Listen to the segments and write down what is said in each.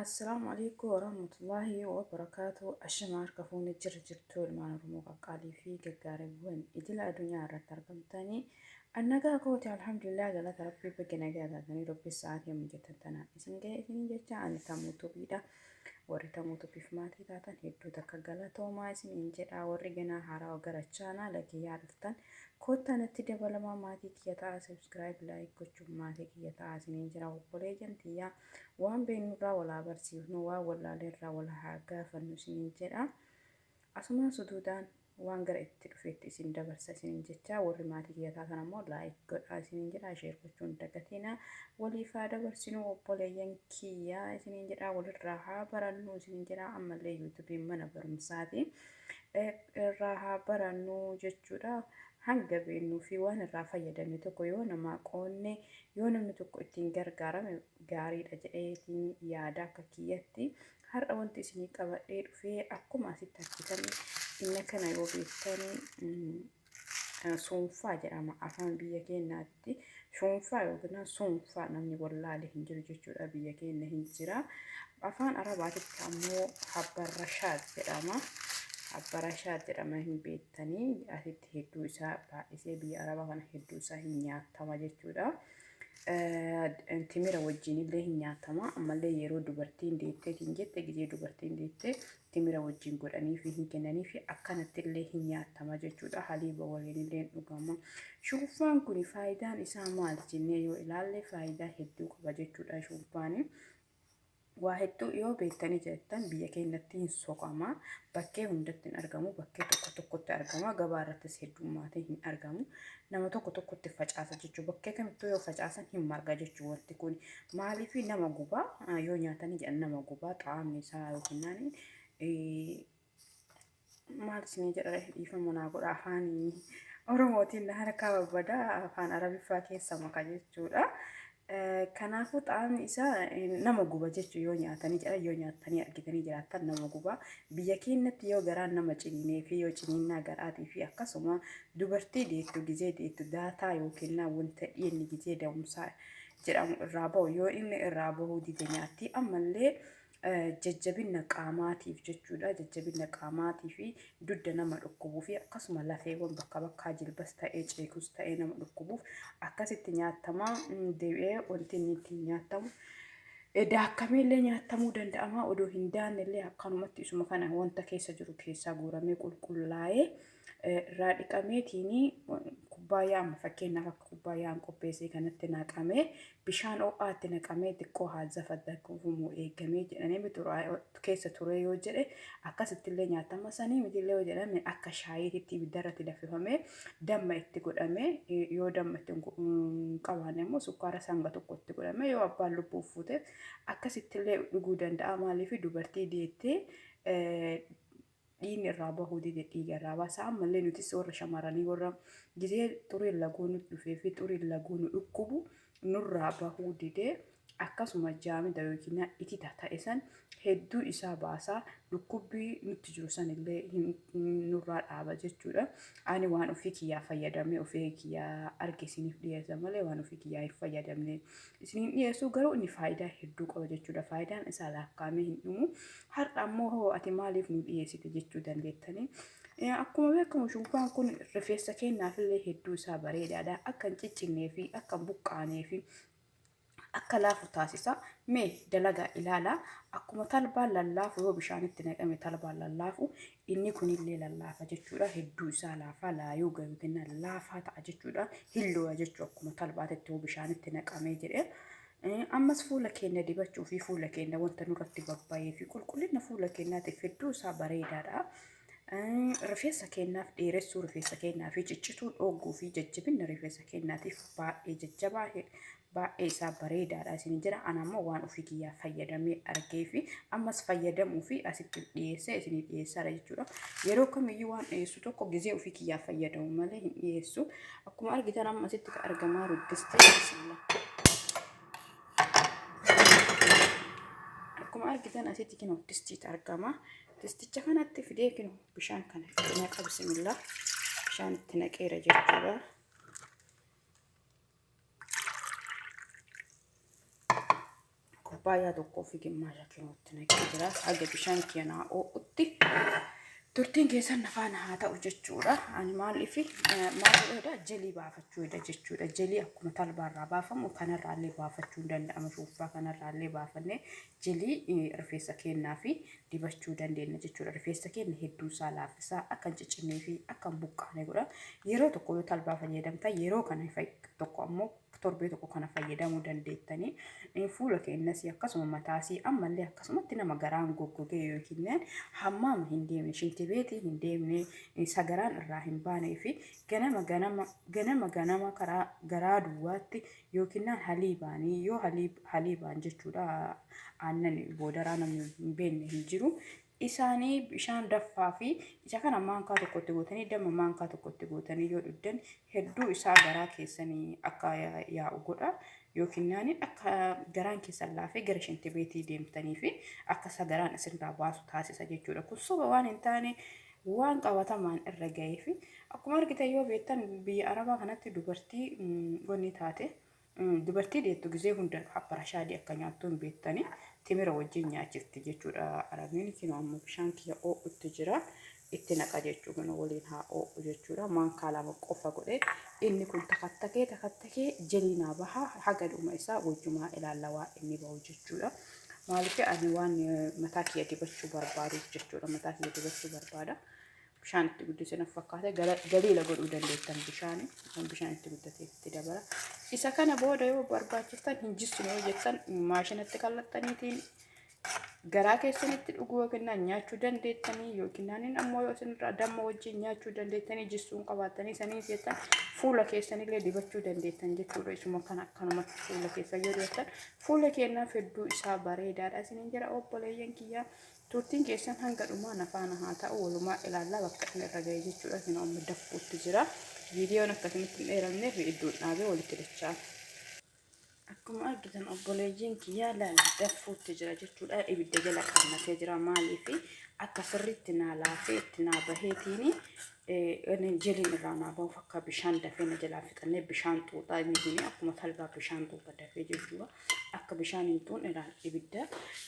Assalaamu alaikum warahmatullaahi wabarakaatu. Ashama harka fuunee jirra jirtu ilmaan Oromoo qaqqaalii fi gaggaariiwwan idila addunyaa irratti argamtanii. Annagaa kooti alhamdulillah galata rabbii baga nagaa taatanii rabbi sa'aatii amma jettan tanaan isin ga'e isin jecha ani tamuu tubiidha. Warri tamuu tubiif maatii taatan hedduu takka galatoomaa isiniin jedha warri ganaa haarawaa gara chaanaala kiyyaa dhuftan koottaa natti dabalamaa maatii kiyya ta'a subscribe like gochuun maatii kiyya ta'a isiniin jira obboleeyyan tiyyaa waan beeknurraa walaa barsiifnu waan wallaalerraa wal haa gaafannu isiniin jedha. Asumaan suduudaan waan gara itti dhufeetti isin dabarsa isiniin jecha warri maatii kiyya taatan ammoo like godhaa isiniin jedha share gochuun dagatina waliif haa dabarsinu obboleeyyan kiyya isiniin jedha walirraa haa barannu isiniin jedha ammallee yuutuubiin mana barumsaati irraa haa barannu jechuudha hanga beennuu fi waan irraa fayyadamne tokko yoo namaa qoonne yoo namni tokko ittiin gargaarame gaariidha jedheetiin yaada akka kiyyatti. Har'a wanti isinii qabadhee dhufee akkuma asitti argitan inni kana yoo beektan suunfaa jedhama afaan biyya keenyaatti. Suunfaa yookiin suunfaa namni wallaale hin jiru jechuudha biyya keenya hin jira. Afaan Arabaatitti ammoo habbarrashaad jedhama. Habbarashaad jedhama hin beektanii asitti hedduu isaa baay'isee biyya Arabaa kana hedduu isaa hin nyaatama jechuudha. Timira wajjin illee hin nyaatama. Ammallee yeroo dubartiin deetteetiin jette gizee dubartiin deette timira wajjin godhanii fi hin kennanii fi akkanatti illee hin nyaatama jechuudha. Haliiba waliin illee hin dhugama. Shuuffaan kun faayidaan isaa maali jennee yoo ilaalle faayidaa hedduu qaba jechuudha shuuffaan. Waa hedduu yoo beektanii jettan biyya keenyatti hin soqama. Bakkee hundatti hin argamu. Bakkee tokko tokkotti argama. Gabaa irrattis heddummaatee hin argamu. Nama tokko tokkotti facaasa jechuudha. Bakkee kamittuu yoo facaasan hin marga jechuudha wanti kun. Maaliif nama gubaa yoo nyaatanii jedhan nama gubaa xaa'amni isaa yookiin maal isinii jedha dhiifama naa godha afaan Oromootiin na harkaa babbada afaan Arabiffaa keessa maka jechuudha. Kanaafuu xaa'amni isaa nama guba jechuu yoo nyaatanii jedhan yoo nyaatanii argitanii jiraattan nama guba. Biyya keenyatti yoo garaan nama ciniinee fi yoo ciniinnaa garaatii fi akkasuma dubartii deettu gizee deettu daataa yookiin wanta dhiinni gizee da'umsaa jedhamu irraa bahu yoo inni irraa bahuu dide nyaatti ammallee jajjabinna qaamaatiif jechuudha. Jajjabinna qaamaatii fi dugda nama dhukkubuu fi akkasuma lafeewwan bakka bakkaa jilbas ta'ee ceekus ta'ee nama dhukkubuuf akkasitti nyaatama. Deebi'ee wanti inni ittiin nyaatamu daakkamee illee nyaatamuu danda'ama. Odoo hin daanne illee akkanumatti isuma kana wanta keessa jiru keessaa guuramee qulqullaa'ee irraa dhiqameetiin kubbaayyaa amma fakkeenyaaf akka kubbaayyaa qopheessee kanatti naqamee bishaan ho'aatti naqamee xiqqoo haa zafaddakuufamu eegamee jedhamee keessa ture yoo jedhe akkasitti illee nyaatama sanii mitillee yoo jedhame akka shaayiitti ibiddarratti danfifamee damma itti godhamee yoo damma itti hin qabaanne immoo sukkaara sanga tokko itti godhamee yoo abbaan lubbuu fuute akkasitti illee dhuguu danda'a maaliif dubartii deettee dhiigni irraa bahuu dide dhiiga irraa baasa ammallee nutis warra shamarranii warra gizee xuriin laguu nu dhufee fi xuriin laguu nu dhukkubu nurraa bahuu dide akkasuma jaamida yookiin itita ta'e san hedduu isaa baasaa dhukkubbii nutti jiru san illee nurraa dhaaba jechuudha. Ani waan ofii kiyyaa fayyadamee ofii kiyyaa arge isiniif dhiyeessa malee waan ofii kiyyaa hin fayyadamne isiniin dhiyeessu garuu inni faayidaa hedduu qaba jechuudha. Faayidaan isaa lakkaa'amee hin dhumu. Har'a ammoo hoo ati maaliif nu dhiyeessite jechuu dandeettanii. Akkuma beekamu shunfaan kun rifeensa keenyaaf illee hedduu isaa bareedaadha. Akka hin ciccinnee fi akka hin buqqaanee fi akka laafu taasisa. Mee dalagaa ilaala. Akkuma talbaan lallaafu yoo bishaanitti naqame talbaan lallaafu inni kunillee lallaafa jechuudha. Hedduu isaa laafaa laayuu gayu kenna laafaa ta'a jechuudha. Hillooya jechuudha akkuma talbaatitti yoo bishaanitti naqamee jedhe. Ammas fuula keenya dibachuu fi fuula keenya wanta nurratti babbayee fi qulqullina fuula keenyaatiif hedduu isaa bareedaadha. Rifeensa keenyaaf dheeressuu rifeensa keenyaa fi ciccituu dhooguu fi jajjabina rifeensa keenyaatiif baay'ee jajjabaa baay'ee isaa bareedaadha isin jira. Ana ammoo waan ofii kiyyaa fayyadamee argee fi ammas fayyadamuu fi asitti dhiyeessee isinii dhiyeessaadha jechuudha. Yeroo kamiyyuu waan dhiyeessu tokko gizee ofii kiyyaa fayyadamu malee hin dhiyeessu. Akkuma argitan amma asitti kan argamaa jiru distii bismillah. Akkuma argitan asitti kinoo distiitu argama. Disticha kanatti fidee kinoo bishaan kana itti naqa bismillah. Bishaan itti naqeera jechuudha. Kubbaayyaa tokkoo fi gimmaasha kinootti naqee jira. Haga bishaan keenaa oo'utti turtiin keessan na faana haa ta'u jechuudha. Ani maaliif maal godheedha jelii baafachuudha jechuudha. Jelii akkuma talbaarraa baafamu kanarraallee baafachuu hin danda'ama. Shuuffaa kanarraallee baafannee jelii rifeensa keenyaa fi dibachuu dandeenya jechuudha. Rifeensa keenya hedduu isaa laaffisaa akka hin ciccinnee fi akka hin buqqaane godha. Yeroo tokko yoo talbaa fayyadamtan yeroo kana tokko ammoo torbee tokko kana fayyadamuu dandeettanii fuula keenyas akkasuma mataasii ammallee akkasumatti nama garaan goggogee yookiin hammaama hin deemne shintibeetii hin deemne sagaraan irraa hin baanee fi ganama ganama ganama ganama karaa garaa duwwaatti yookiin haliibaanii yoo haliibaan jechuudha aannan boodaraa namni hin beekne hin jiru. Isaanii bishaan daffaa fi isa kana maankaa tokkotti gootanii damma maankaa tokkotti gootanii yoo dhugdan hedduu isaa garaa keessanii akka yaa'u godha. Yookiin akka garaan keessan laafee gara shintibeetii deemtanii fi akka sagaraan isinirraa baasu taasisa jechuudha. Kun soba waan hin taane waan qabatamaan irra ga'ee fi akkuma argitan yoo beektan biyya Arabaa kanatti dubartii wanni taate dubartii deettu gizee hunda habbarashaadii akka nyaattu hin beektani timira wajjin nyaachifti jechuudha. Arabiin kinoo amma bishaan kiyya oo'utti jira. Itti naqa jechuu kana waliin haa oo'u jechuudha. Maankaa lama qofa godhe inni kun takattakee takattakee jelii naa baha haga dhuma isaa wajjumaa ilaalla waa inni bahu jechuudha. Maaliif ani waan mataa kiyya dibachuu barbaaduuf jechuudha. Mataa kiyya dibachuu barbaada. Bishaan itti guddise naf fakkaate galiila godhuu dandeettan bishaani bishaan itti guddatee itti dabala. Isa kana booda yoo barbaachiftan hin jissinu yoo jettan maashinatti kallattaniitiin garaa keessanitti dhuguu yookiin nyaachuu dandeettanii yookiin ammoo yoo isinirraa damma wajjin nyaachuu dandeettanii jissuun qabaattanii sanii jettan fuula keessanillee dibachuu dandeettan jechuudha. Isuma kana akkanumatti fuula keessa yoo dibattan fuula keenyaaf hedduu isaa bareedaadha isiniin jira obboleeyyan kiyyaa. Turtiin keessan hanga dhumaa na faana haa ta'u walumaa ilaallaa bakka inni irra ga'e jechuudha. Kun amma dafquutti jira. Viidiyoon akkasumatti hin dheeranneef iddoon dhaabee walitti dachaa. Akkuma argitan obboleeyyiin kiyyaa laala daffuutti jira jechuudha. Ibidda jala qannatee jira. Maaliif akka sirriitti naa laafee itti naa baheetiin jeliin irraa naa bahuuf akka bishaan dafee na jalaa fixannee bishaan xuuxaa inni kun akkuma talbaa bishaan xuuxa dafee jechuudha. Akka bishaan hin xuunne ibidda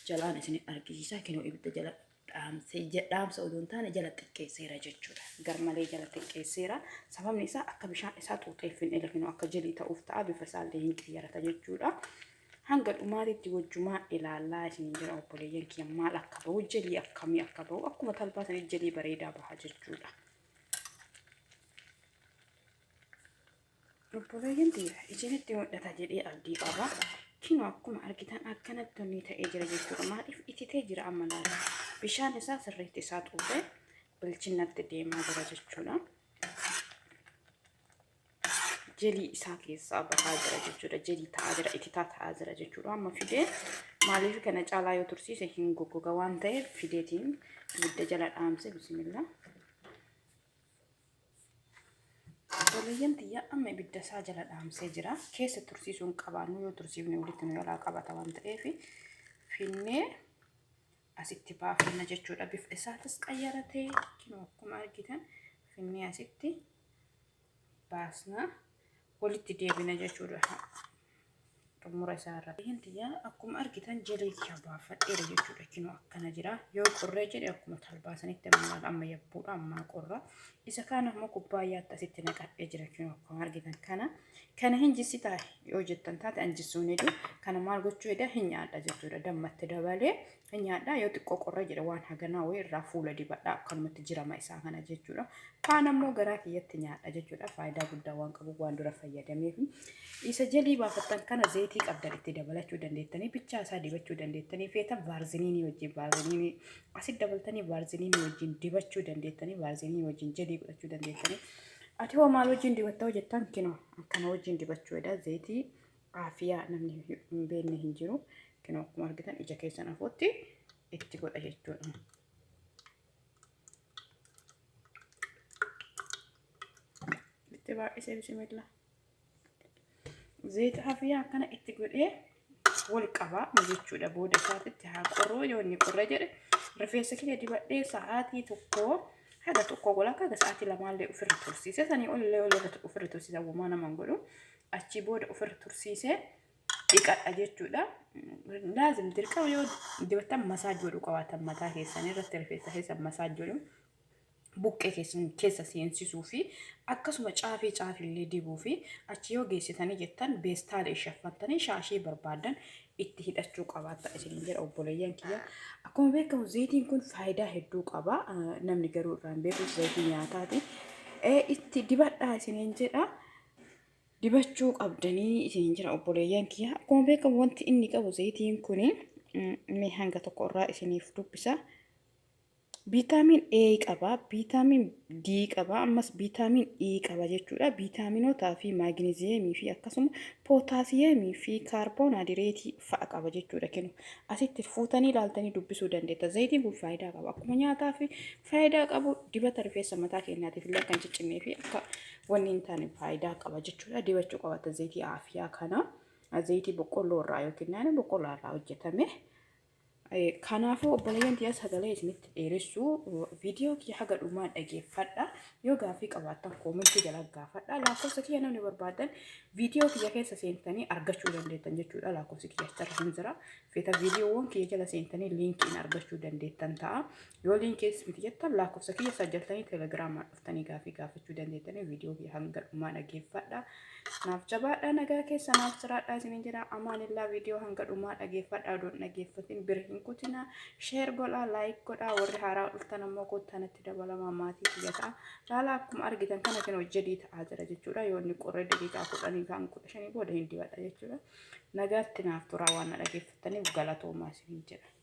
jalaan isin argisiisa. Kinoo ibidda jala dhaamsee dhaamsa odoo hin taane jala xiqqeesseera jechuudha. Garmalee jala xiqqeesseera. Sababni isaa akka bishaan isaa xuuxeef hin kinoo akka jelii ta'uuf ta'a bifa isaallee hin qiyyarata jechuudha. Hanga dhumaatitti wajjumaa ilaallaa isin jira obboleeyyan kiyya maal akka bahu jelii akkamii akka bahu akkuma talbaa sanii jelii bareedaa baha jechuudha. Obboleeyyan tiyya isinitti mul'ata jedhee abdii qaba. Kinoo akkuma argitan akkanatti onni ta'ee jira jechuudha. Maaliif ititee jira amma laala. Bishaan isaa sirriitti isaa xuuxee bilchinnatti deemaa jira jechuudha. Jelii isaa keessaa bahaa jira jechuudha. Jelii ta'aa jira, ititaa ta'aa jira jechuudha. Amma fidee maaliif kana caalaa yoo tursiise hin goggoga waan ta'eef fideetiin ibidda jala dhaamse bismillah. Obboleeyyan tiyya amma ibidda isaa jala dhaamsee jira. Keessa tursiisuun qabaannu yoo tursiifne walitti nu jalaa qabata waan ta'eef finnee asitti baafanna jechuudha. Bifa isaatis qayyaratee kinoo akkuma argitan finnee asitti baasna walitti deebina jechuudha. Xumura isaa irratti. Tiyya akkuma argitan jelii kiyya baafadheera jechuudha. Kinoo akkana jira. Yoo qorree jedhe akkuma talbaa sanitti amma amma yabbuudha ammaa qorra. Isa kaan ammoo kubbaayyaatti asitti naqadhee jira. Kinoo akkuma argitan kana. Kana hin jissitaa yoo jettan taate an jissuun hedu. Kana maal gochuu heda hin nyaadha jechuudha. Dammatti dabalee hin nyaadha. Yoo xiqqoo qorree jedhe waan haganaa wayii irraa fuula dibadha. Akkanumatti jirama isaa kana jechuudha. Kaan ammoo garaa kiyyatti nyaadha jechuudha. Faayidaa guddaa waan qabuuf waan dura fayyadameef. Isa jelii baafattan kana zayitii qabdan itti dabalachuu dandeettanii bichaa isaa dibachuu dandeettanii feetan vaarziniinii wajjin vaarziniinii asitti dabaltanii vaarziniinii wajjin dibachuu dandeettanii vaarziniinii wajjin jelii godhachuu dandeettanii. Ati hoo maal wajjin dibatta hojjettan kinoo akkana wajjin dibachuu jedha zayitii aafiyaa namni hin beekne hin jiru. Kinoo akkuma argitan ija keessan afuutti itti godha jechuudha. Itti baay'isee bismillah. Zayita afiyaa akkana itti godhee wal qabaa jechuudha. Booda isaatitti haa qorruu yoo inni qorre jedhe rifeensa kiyya dibadhee sa'aatii tokko haga tokko walakkaa haga sa'aatii lamaallee ofirra tursiise sanii olillee ofirra tursiisa uumaa naman godhu achii booda ofirra tursiisee dhiqadha jechuudha. Laazim dirqama yoo dibattan masaaj godhuu qabaatan mataa keessan irratti, rifeensa keessan masaaj godhuu, buqqee keessan keessa seensisuu fi akkasuma caafii caafillee dibuu fi achi yoo geessitanii jettan beestaala ishaffattanii shaashii barbaadan itti hidhachuu qabaata isiniin jedha obboleeyyan kiyya. Akkuma beekamu zayitiin kun faayidaa hedduu qaba. Namni garuu irraa hin beeku, zayitii nyaataati. Itti dibadhaa isiniin jedha. Dibachuu qabdanii isiniin jedha obboleeyyan kiyya. Akkuma beekamu wanti inni qabu zayitiin kun mee hanga tokko irraa isiniif dubbisa. Viitaamin A qaba, viitaamin D qaba, ammas viitaamin E qaba jechuudha. Viitaaminootaa fi maagneziyeemii fi akkasuma pootaasiyeemii fi kaarboonaadireetii fa'a qaba jechuudha. Kenu asitti fuutanii ilaaltanii dubbisuu dandeetta. Zayitiin kun faayidaa qaba. Akkuma nyaataa fi faayidaa qabu, dibata rifeensa mataa keenyaatiif illee akka hin ciccinnee fi akka wanni hin taane faayidaa qaba jechuudha. Dibachuu qabata zayitii aafiyaa kana. Zayitii boqqolloo irraa yookiin naannoo boqqolloo irraa hojjetame. Kanaafuu obboleeyyan tiyya, sagalee isinitti dheeressuu, viidiyoo kiyya haga dhumaa dhageeffadha. Yoo gaaffii qabaattan koomentii jala gaafadha. Lakkoofsa kiyya namni barbaadan viidiyoo kiyya keessa seentanii argachuu dandeettan jechuudha. Lakkoofsi kiyya achirra hin jira. Feeta viidiyoowwan kiyya jala seentanii liinkiin argachuu dandeettan ta'a. Yoo liinkiis miti jettan, lakkoofsa kiyya sajjaltanii teelegiraamaan dhuftanii gaaffii gaafachuu dandeettanii. Viidiyoo kiyya hanga dhumaa dhageeffadha. Naaf jabaadhaa, nagaa keessa naaf jiraadhaa isiniin jedha. Amaanillaa, viidiyoo hanga dhumaa dhageeffadhaa, odoon dhageeffatin bira hin kutinaa. Share godhaa, like godhaa, warri haaraa dhuftan ammoo kottaa natti dabalamaa, maatii kiyya ta'a. Laala, akkuma argitan kana kan hojjedii ta'aa jira jechuudha. Yoo inni qorree daqiiqaa 10 kan 15 booda hin dibadha jechuudha. Nagaatti naaf turaa, waan na dhageeffattaniif galatoomaa isiniin jedha.